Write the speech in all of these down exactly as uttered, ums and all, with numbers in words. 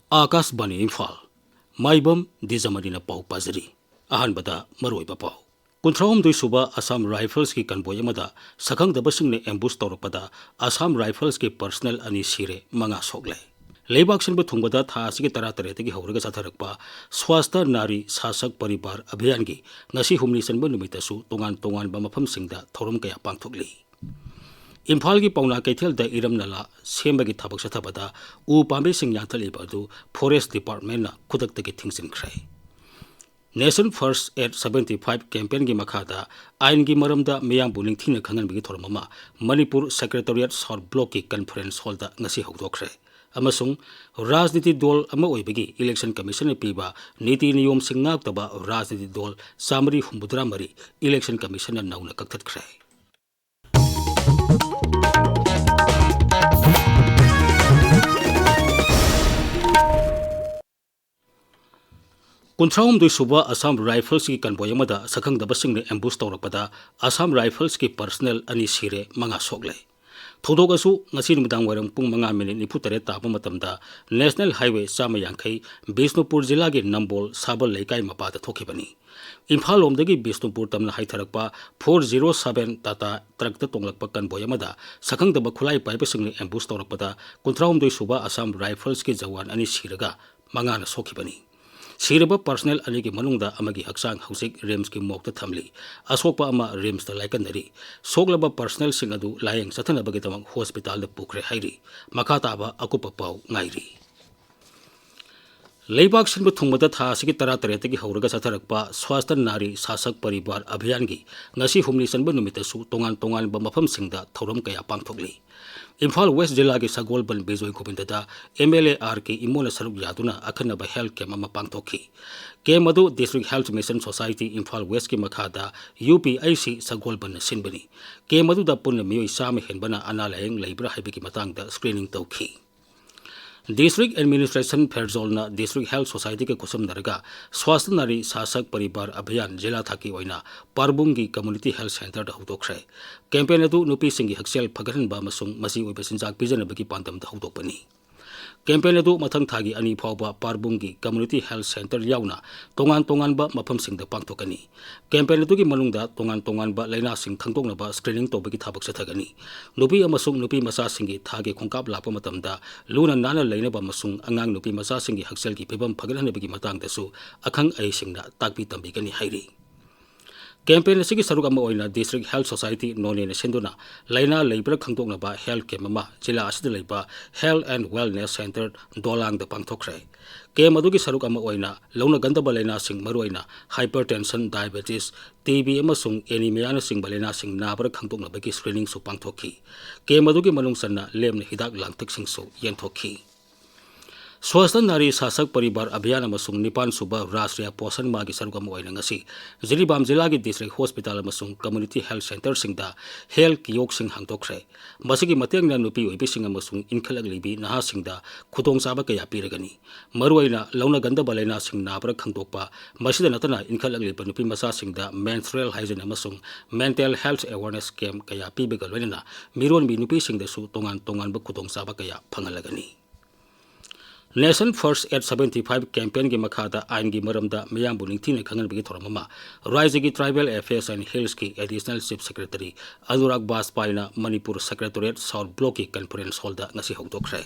ꯑꯥꯀꯥꯁꯕꯥꯅꯤ ꯏꯝꯐꯥꯜ꯫ ꯃꯥꯏꯕꯝ ꯗꯤꯖꯃꯅꯤꯅ ꯄꯥꯎ ꯄꯥꯖꯔꯤ꯫ ꯑꯍꯥꯟꯕꯗ ꯃꯔꯨꯑꯣꯏꯕ ꯄꯥꯎ꯫ ꯀꯨꯟꯊ꯭ꯔꯥꯍꯨꯝꯗꯣꯏ ꯁꯨꯕ ꯑꯁꯥꯝ ꯔꯥꯏꯐꯜꯁꯀꯤ ꯀꯟꯚꯣꯏ ꯑꯃꯗ ꯁꯛꯈꯪꯗꯕꯁꯤꯡꯅ ꯑꯦꯝꯕꯨꯁ ꯇꯧꯔꯛꯄꯗ ꯑꯁꯥꯝ ꯔꯥꯏꯐꯜꯁꯀꯤ ꯄꯔꯁꯅꯦꯜ ꯑꯅꯤ ꯁꯤꯔꯦ, ꯃꯉꯥ ꯁꯣꯛꯂꯦ꯫ ꯂꯩꯕꯥꯛ ꯁꯤꯟꯕ ꯊꯨꯡꯕꯗ ꯊꯥ ꯑꯁꯤꯒꯤ ꯇꯔꯥꯇꯔꯦꯠꯇꯒꯤ ꯍꯧꯔꯒ ꯆꯠꯊꯔꯛꯄ ꯁ꯭ꯋꯥꯁꯊ ꯅꯥꯔꯤ ꯁꯥꯁꯛ ꯄꯔꯤꯕꯥꯔ ꯑꯚꯤꯌꯥꯟꯒꯤ ꯉꯁꯤ ꯍꯨꯝꯅꯤ ꯆꯟꯕ ꯅꯨꯃꯤꯠꯇꯁꯨ ꯇꯣꯉꯥꯟ ꯇꯣꯉꯥꯟꯕ ꯃꯐꯝꯁꯤꯡꯗ ꯊꯧꯔꯝ ꯀꯌꯥ ꯄꯥꯡꯊꯣꯛꯂꯤ꯫ ꯏꯝꯐꯥꯜꯒꯤ ꯄꯥꯎꯅꯥ ꯀꯩꯊꯦꯜꯗ ꯏꯔꯝ ꯅꯂꯥ ꯁꯦꯝꯕꯒꯤ ꯊꯕꯛ ꯆꯠꯊꯕꯗ ꯎ ꯄꯥꯝꯕꯤꯁꯤꯡ ꯌꯥꯟꯊꯠꯂꯤꯕ ꯑꯗꯨ ꯐꯣꯔꯦꯁ ꯗꯤꯄꯥꯔꯠꯃꯦꯟꯅ ꯈꯨꯗꯛꯇꯒꯤ ꯊꯤꯡꯖꯤꯟꯈ꯭ꯔꯦ꯫ Nation First at seventy five campaignꯒꯤ ꯃꯈꯥꯗ ꯑꯥꯏꯟꯒꯤ ꯃꯔꯝꯗ ꯃꯤꯌꯥꯝꯕꯨ ꯅꯤꯡꯊꯤꯅ ꯈꯪꯍꯟꯕꯒꯤ ꯊꯧꯔꯝ ꯑꯃ ꯃꯅꯤꯄꯨꯔ Secretariat South Blockꯀꯤ conference hallꯗ ꯉꯁꯤ ꯍꯧꯗꯣꯛꯈ꯭ꯔꯦ꯫ ꯑꯃꯁꯨꯡ ꯔꯥꯖꯅꯤꯇꯤ ꯗꯣꯜ ꯑꯃ ꯑꯣꯏꯕꯒꯤ Election Commissionꯅ ꯄꯤꯕ ꯅꯤꯇꯤ ꯅꯤꯌꯣꯝꯁꯤꯡ ꯉꯥꯛꯇꯕ ꯔꯥꯖꯅꯤꯇꯤ ꯗꯣꯜ ꯆꯥꯃꯔꯤ ꯍꯨꯝꯐꯨꯇꯔꯥ ꯃꯔꯤ Election Commissionꯅ ꯅꯧꯅ ꯀꯛꯊꯠꯈ꯭ꯔꯦ꯫ ꯀꯨꯟꯊ꯭ꯔꯥꯍꯨꯝꯗꯣꯏ ꯁꯨꯕ ꯑꯁꯥꯝ ꯔꯥꯏꯐꯜꯁꯀꯤ ꯀꯟꯚꯣꯏ ꯑꯃꯗ ꯁꯛꯈꯪꯗꯕꯁꯤꯡꯅ ꯑꯦꯝꯕꯨꯁ ꯇꯧꯔꯛꯄꯗ ꯑꯁꯥꯝ ꯔꯥꯏꯐꯜꯁꯀꯤ ꯄꯔꯁꯅꯦꯜ ꯑꯅꯤ ꯁꯤꯔꯦ, ꯃꯉꯥ ꯁꯣꯛꯂꯦ꯫ ꯊꯧꯗꯣꯛ ꯑꯁꯨ ꯉꯁꯤ ꯅꯨꯃꯤꯗꯥꯡ ꯋꯥꯏꯔꯝ ꯄꯨꯡ ꯃꯉꯥ ꯃꯤꯅꯤꯠ ꯅꯤꯐꯨ ꯇꯔꯦꯠ ꯇꯥꯕ ꯃꯇꯝꯗ National Highway ꯆꯥꯝꯃ ꯌꯥꯡꯈꯩ, ꯕꯤꯁꯅꯨꯄꯨꯔ ꯖꯤꯂꯥꯒꯤ ꯅꯝꯕꯣꯜ ꯁꯥꯕꯜ ꯂꯩꯀꯥꯏ ꯃꯄꯥꯗ ꯊꯣꯛꯈꯤꯕꯅꯤ꯫ ꯏꯝꯐꯥꯜ ꯂꯣꯝꯗꯒꯤ ꯕꯤꯁꯅꯨꯄꯨꯔ ꯇꯝꯅ ꯍꯥꯏꯊꯔꯛꯄ four zero seven Tata ꯇ꯭ꯔꯛꯇ ꯇꯣꯡꯂꯛꯄ ꯀꯟꯚꯣꯏ ꯑꯃꯗ ꯁꯛꯈꯪꯗꯕ ꯈꯨꯠꯂꯥꯏ ꯄꯥꯏꯕꯁꯤꯡꯅ ꯑꯦꯝꯕꯨꯁ ꯇꯧꯔꯛꯄꯗ ꯀꯨꯟꯊ꯭ꯔꯥꯍꯨꯝꯗꯣꯏ ꯁꯨꯕ ꯑꯁꯥꯝ ꯔꯥꯏꯐꯜꯁꯀꯤ ꯖꯋꯥꯟ ꯑꯅꯤ ꯁꯤꯔꯒ ꯃꯉꯥꯅ ꯁꯣꯛꯈꯤꯕꯅꯤ꯫ ꯁꯤꯔꯕ ꯄꯔꯁꯅꯦꯜ ꯑꯅꯤꯒꯤ ꯃꯅꯨꯡꯗ ꯑꯃꯒꯤ ꯍꯛꯆꯥꯡ ꯍꯧꯖꯤꯛ ꯔꯤꯝꯁꯀꯤ ꯃꯣꯔꯒꯇ ꯊꯝꯂꯤ꯫ ꯑꯁꯣꯛꯄ ꯑꯃ ꯔꯤꯝꯁꯇ ꯂꯥꯏꯀꯠꯅꯔꯤ꯫ ꯁꯣꯛꯂꯕ ꯄꯔꯁꯅꯦꯜꯁꯤꯡ ꯑꯗꯨ ꯂꯥꯌꯦꯡ ꯆꯠꯊꯅꯕꯒꯤꯗꯃꯛ ꯍꯣꯁꯄꯤꯇꯥꯜꯗ ꯄꯨꯈ꯭ꯔꯦ ꯍꯥꯏꯔꯤ꯫ ꯃꯈꯥ ꯇꯥꯕ ꯑꯀꯨꯞꯄ ꯄꯥꯎ ꯉꯥꯏꯔꯤ꯫ ꯂꯩꯕꯥꯛ ꯁꯤꯟꯕ ꯊꯨꯡꯕꯗ ꯊꯥ ꯑꯁꯤꯒꯤ ꯇꯔꯥꯇꯔꯦꯠꯇꯒꯤ ꯍꯧꯔꯒ ꯆꯠꯊꯔꯛꯄ ꯁ꯭ꯋꯥꯁꯊ ꯅꯥꯔꯤ ꯁꯥꯁꯛ ꯄꯔꯤꯕꯥꯔ ꯑꯚꯤꯌꯥꯟꯒꯤ ꯉꯁꯤ ꯍꯨꯝꯅꯤ ꯆꯟꯕ ꯅꯨꯃꯤꯠꯇꯁꯨ ꯇꯣꯉꯥꯟ ꯇꯣꯉꯥꯟꯕ ꯃꯐꯝꯁꯤꯡꯗ ꯊꯧꯔꯝ ꯀꯌꯥ ꯄꯥꯡꯊꯣꯛꯂꯤ꯫ ꯏꯝꯐꯥꯜ ꯋꯦꯁ ꯖꯤꯂꯥꯒꯤ ꯁꯒꯣꯜꯕꯟ ꯕꯤꯖꯣꯏ ꯒꯣꯕꯤꯟꯗꯗ MLA R K ꯏꯃꯣꯅ ꯁꯔꯨꯛ ꯌꯥꯗꯨꯅ ꯑꯈꯟꯅꯕ health camp ꯑꯃ ꯄꯥꯡꯊꯣꯛꯈꯤ꯫ Camp ꯑꯗꯨ District Health Mission Society Imphal ꯋꯦꯁꯀꯤ ꯃꯈꯥꯗ UPIC ꯁꯒꯣꯜꯕꯟꯅ ꯁꯤꯟꯕꯅꯤ꯫ Camp ꯑꯗꯨꯗ ꯄꯨꯟꯅ ꯃꯤꯑꯣꯏ ꯆꯥꯝꯃ ꯍꯦꯟꯕꯅ ꯑꯅꯥ ꯂꯥꯌꯦꯡ ꯂꯩꯕ꯭ꯔꯥ ꯍꯥꯏꯕꯒꯤ ꯃꯇꯥꯡꯗ screening ꯇꯧꯈꯤ꯫ District Administration ꯐꯦꯔꯖꯣꯜꯅ District Health Societyꯒ ꯈꯨꯠꯁꯝꯅꯔꯒ Swasthya ꯅꯥꯔꯤ ꯁꯥꯁꯛ ꯄꯔꯤꯕꯥꯔ ꯑꯚꯤꯌꯥꯟ ꯖꯤꯂꯥ ꯊꯥꯛꯀꯤ ꯑꯣꯏꯅ ꯄꯥꯔꯕꯨꯡꯒꯤ Community Health Centreꯗ ꯍꯧꯗꯣꯛꯈ꯭ꯔꯦ꯫ Campaign ꯑꯗꯨ ꯅꯨꯄꯤꯁꯤꯡꯒꯤ ꯍꯛꯁꯦꯜ ꯐꯒꯠꯍꯟꯕ ꯑꯃꯁꯨꯡ ꯃꯆꯤ ꯑꯣꯏꯕ ꯆꯤꯟꯖꯥꯛ ꯄꯤꯖꯅꯕꯒꯤ ꯄꯥꯟꯗꯝꯗ ꯍꯧꯗꯣꯛꯄꯅꯤ꯫ Campaign ꯑꯗꯨ ꯃꯊꯪ ꯊꯥꯒꯤ ꯑꯅꯤ ꯐꯥꯎꯕ ꯄꯥꯔꯕꯨꯡꯒꯤ Community Health Centre ꯌꯥꯎꯅ ꯇꯣꯉꯥꯟ ꯇꯣꯉꯥꯟꯕ ꯃꯐꯝꯁꯤꯡꯗ ꯄꯥꯡꯊꯣꯛꯀꯅꯤ꯫ Campaign ꯑꯗꯨꯒꯤ ꯃꯅꯨꯡꯗ ꯇꯣꯉꯥꯟ ꯇꯣꯉꯥꯟꯕ ꯂꯩꯅꯥꯁꯤꯡ ꯈꯪꯗꯣꯛꯅꯕ screening ꯇꯧꯕꯒꯤ ꯊꯕꯛ ꯆꯠꯊꯒꯅꯤ꯫ ꯅꯨꯄꯤ ꯑꯃꯁꯨꯡ ꯅꯨꯄꯤ ꯃꯆꯥꯁꯤꯡꯒꯤ ꯊꯥꯒꯤ ꯈꯣꯡꯀꯥꯞ ꯂꯥꯛꯄ ꯃꯇꯝꯗ ꯂꯨꯅ ꯅꯥꯟꯅ ꯂꯩꯅꯕ ꯑꯃꯁꯨꯡ ꯑꯉꯥꯡ ꯅꯨꯄꯤ ꯃꯆꯥꯁꯤꯡꯒꯤ ꯍꯛꯁꯦꯜꯒꯤ ꯐꯤꯕꯝ ꯐꯒꯠꯍꯟꯅꯕꯒꯤ ꯃꯇꯥꯡꯗꯁꯨ ꯑꯈꯪ ꯑꯍꯩꯁꯤꯡꯅ ꯇꯥꯛꯄꯤ ꯇꯝꯕꯤꯒꯅꯤ ꯍꯥꯏꯔꯤ꯫ Campaign ꯑꯁꯤꯒꯤ ꯁꯔꯨꯛ ꯑꯃ ꯑꯣꯏꯅ District Health Society ꯅꯣꯅꯦꯅ ꯁꯤꯟꯗꯨꯅ ꯂꯥꯏꯅꯥ ꯂꯩꯕ꯭ꯔꯥ ꯈꯪꯗꯣꯛꯅꯕ health camp ꯑꯃ ꯖꯤꯂꯥ ꯑꯁꯤꯗ ꯂꯩꯕ Health and Wellness Centre ꯗꯣꯂꯥꯡꯗ ꯄꯥꯡꯊꯣꯛꯈ꯭ꯔꯦ꯫ Camp ꯑꯗꯨꯒꯤ ꯁꯔꯨꯛ ꯑꯃ ꯑꯣꯏꯅ ꯂꯧꯅꯒꯟꯗꯕ ꯂꯥꯏꯅꯥꯁꯤꯡ, ꯃꯔꯨꯑꯣꯏꯅ hypertension, diabetes, T B ꯑꯃꯁꯨꯡ anemia ꯅꯆꯤꯡꯕ ꯂꯥꯏꯅꯥꯁꯤꯡ ꯅꯥꯕ꯭ꯔꯥ ꯈꯪꯗꯣꯛꯅꯕꯒꯤ screeningꯁꯨ ꯄꯥꯡꯊꯣꯛꯈꯤ꯫ Camp ꯑꯗꯨꯒꯤ ꯃꯅꯨꯡ ꯆꯟꯅ ꯂꯦꯝꯅ ꯍꯤꯗꯥꯛ ꯂꯥꯡꯊꯛꯁꯤꯡꯁꯨ ꯌꯦꯟꯊꯣꯛꯈꯤ꯫ Swasth Nari Sashakt Parivar Abhiyan ꯑꯃꯁꯨꯡ ꯅꯤꯄꯥꯟ ꯁꯨꯕ Rashtriya Poshan Maahꯒꯤ ꯁꯔꯨꯛ ꯑꯃ ꯑꯣꯏꯅ ꯉꯁꯤ ꯖꯤꯔꯤꯕꯥꯝ ꯖꯤꯂꯥꯒꯤ District Hospital ꯑꯃꯁꯨꯡ Community Health Centreꯁꯤꯡꯗ health kioskꯁꯤꯡ ꯍꯥꯡꯗꯣꯛꯈ꯭ꯔꯦ꯫ ꯃꯁꯤꯒꯤ ꯃꯇꯦꯡꯅ ꯅꯨꯄꯤ ꯑꯣꯏꯕꯤꯁꯤꯡ ꯑꯃꯁꯨꯡ ꯏꯟꯈꯠꯂꯛꯂꯤꯕꯤ ꯅꯍꯥꯁꯤꯡꯗ ꯈꯨꯗꯣꯡꯆꯥꯕ ꯀꯌꯥ ꯄꯤꯔꯒꯅꯤ꯫ ꯃꯔꯨꯑꯣꯏꯅ ꯂꯧꯅꯒꯟꯗꯕ ꯂꯥꯏꯅꯥꯁꯤꯡ ꯅꯥꯕ꯭ꯔꯥ ꯈꯪꯗꯣꯛꯄ, ꯃꯁꯤꯗ ꯅꯠꯇꯅ ꯏꯟꯈꯠꯂꯛꯂꯤꯕ ꯅꯨꯄꯤ ꯃꯆꯥꯁꯤꯡꯗ menstrual hygiene ꯑꯃꯁꯨꯡ mental health awareness camp ꯀꯌꯥ ꯄꯤꯕꯒ ꯂꯣꯏꯅꯅ ꯃꯤꯔꯣꯟꯕꯤ ꯅꯨꯄꯤꯁꯤꯡꯗꯁꯨ ꯇꯣꯉꯥꯟ ꯇꯣꯉꯥꯟꯕ ꯈꯨꯗꯣꯡꯆꯥꯕ ꯀꯌꯥ ꯐꯪꯍꯜꯂꯒꯅꯤ꯫ Nation First at seventy five campaignꯒꯤ ꯃꯈꯥꯗ ꯑꯥꯏꯟꯒꯤ ꯃꯔꯝꯗ ꯃꯤꯌꯥꯝꯕꯨ ꯅꯤꯡꯊꯤꯅ ꯈꯪꯍꯟꯕꯒꯤ ꯊꯧꯔꯝ ꯑꯃ ꯔꯥꯖ꯭ꯌꯒꯤ Tribal Affairs and Hillsꯀꯤ Additional Chief Secretary Anurag ꯕꯥꯖꯄꯥꯏꯅ Manipur Secretariat South Blockꯀꯤ Conference Hallꯗ ꯉꯁꯤ ꯍꯧꯗꯣꯛꯈ꯭ꯔꯦ꯫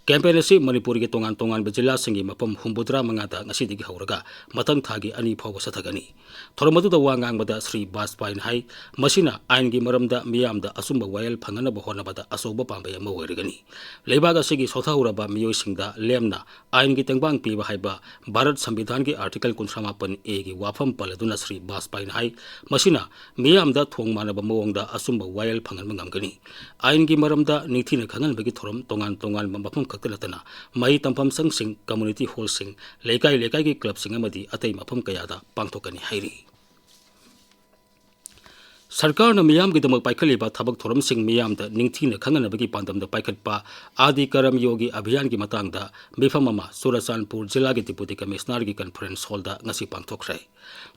Campaign ꯑꯁꯤ ꯃꯅꯤꯄꯨꯔꯒꯤ ꯇꯣꯉꯥꯟ ꯇꯣꯉꯥꯟꯕ ꯖꯤꯂꯥꯁꯤꯡꯒꯤ ꯃꯐꯝ ꯍꯨꯝꯐꯨꯇꯔꯥ ꯃꯉꯥꯗ ꯉꯁꯤꯗꯒꯤ ꯍꯧꯔꯒ ꯃꯊꯪ ꯊꯥꯒꯤ ꯑꯅꯤ ꯐꯥꯎꯕ ꯆꯠꯊꯒꯅꯤ꯫ ꯊꯧꯔꯝ ꯑꯗꯨꯗ ꯋꯥ ꯉꯥꯡꯕꯗ ꯁ꯭ꯔꯤ ꯕꯥꯖꯄꯥꯏꯅ ꯍꯥꯏ, ꯃꯁꯤꯅ ꯑꯥꯏꯟꯒꯤ ꯃꯔꯝꯗ ꯃꯤꯌꯥꯝꯗ ꯑꯆꯨꯝꯕ ꯋꯥꯌꯦꯜ ꯐꯪꯍꯟꯅꯕ ꯍꯣꯠꯅꯕꯗ ꯑꯆꯧꯕ ꯄꯥꯝꯕꯩ ꯑꯃ ꯑꯣꯏꯔꯒꯅꯤ꯫ ꯂꯩꯕꯥꯛ ꯑꯁꯤꯒꯤ ꯁꯣꯊꯍꯧꯔꯕ ꯃꯤꯑꯣꯏꯁꯤꯡꯗ ꯂꯦꯝꯅ ꯑꯥꯏꯟꯒꯤ ꯇꯦꯡꯕꯥꯡ ꯄꯤꯕ ꯍꯥꯏꯕ ꯚꯥꯔꯠ ꯁꯪꯕꯤꯙꯥꯟꯒꯤ Article ꯀꯨꯟꯊ꯭ꯔꯥ ꯃꯥꯄꯟ Aꯒꯤ ꯋꯥꯐꯝ ꯄꯜꯂꯗꯨꯅ ꯁ꯭ꯔꯤ ꯕꯥꯖꯄꯥꯏꯅ ꯍꯥꯏ, ꯃꯁꯤꯅ ꯃꯤꯌꯥꯝꯗ ꯊꯣꯡ ꯃꯥꯟꯅꯕ ꯃꯑꯣꯡꯗ ꯑꯆꯨꯝꯕ ꯋꯥꯌꯦꯜ ꯐꯪꯍꯟꯕ ꯉꯝꯒꯅꯤ꯫ ꯑꯥꯏꯟꯒꯤ ꯃꯔꯝꯗ ꯅꯤꯡꯊꯤꯅ ꯈꯪꯍꯟꯕꯒꯤ ꯊꯧꯔꯝ ꯇꯣꯉꯥꯟ ꯇꯣꯉꯥꯟꯕ ꯃꯐꯝ ꯈꯛꯇ ꯅꯠꯇꯅ ꯃꯍꯩ ꯇꯝꯐꯝ ꯁꯪꯁꯤꯡ, community hallꯁꯤꯡ, ꯂꯩꯀꯥꯏ ꯂꯩꯀꯥꯏꯒꯤ clubꯁꯤꯡ ꯑꯃꯗꯤ ꯑꯇꯩ ꯃꯐꯝ ꯀꯌꯥꯗ ꯄꯥꯡꯊꯣꯛꯀꯅꯤ ꯍꯥꯏꯔꯤ꯫ ꯁꯔꯀꯥꯔꯅ ꯃꯤꯌꯥꯝꯒꯤꯗꯃꯛ ꯄꯥꯏꯈꯠꯂꯤꯕ ꯊꯕꯛ ꯊꯧꯔꯝꯁꯤꯡ ꯃꯤꯌꯥꯝꯗ ꯅꯤꯡꯊꯤꯅ ꯈꯪꯍꯟꯅꯕꯒꯤ ꯄꯥꯟꯗꯝꯗ ꯄꯥꯏꯈꯠꯄ ꯑꯥꯗꯤ ꯀꯔꯝ ꯌꯣꯒꯤ ꯑꯚꯤꯌꯥꯟꯒꯤ ꯃꯇꯥꯡꯗ ꯃꯤꯐꯝ ꯑꯃ ꯆꯨꯔꯆꯥꯟꯄꯨꯔ ꯖꯤꯂꯥꯒꯤ ꯗꯤꯄꯨꯇꯤ ꯀꯃꯤꯁꯅꯔꯒꯤ ꯀꯟꯐꯔꯦꯟꯁ ꯍꯣꯜꯗ ꯉꯁꯤ ꯄꯥꯡꯊꯣꯛꯈ꯭ꯔꯦ꯫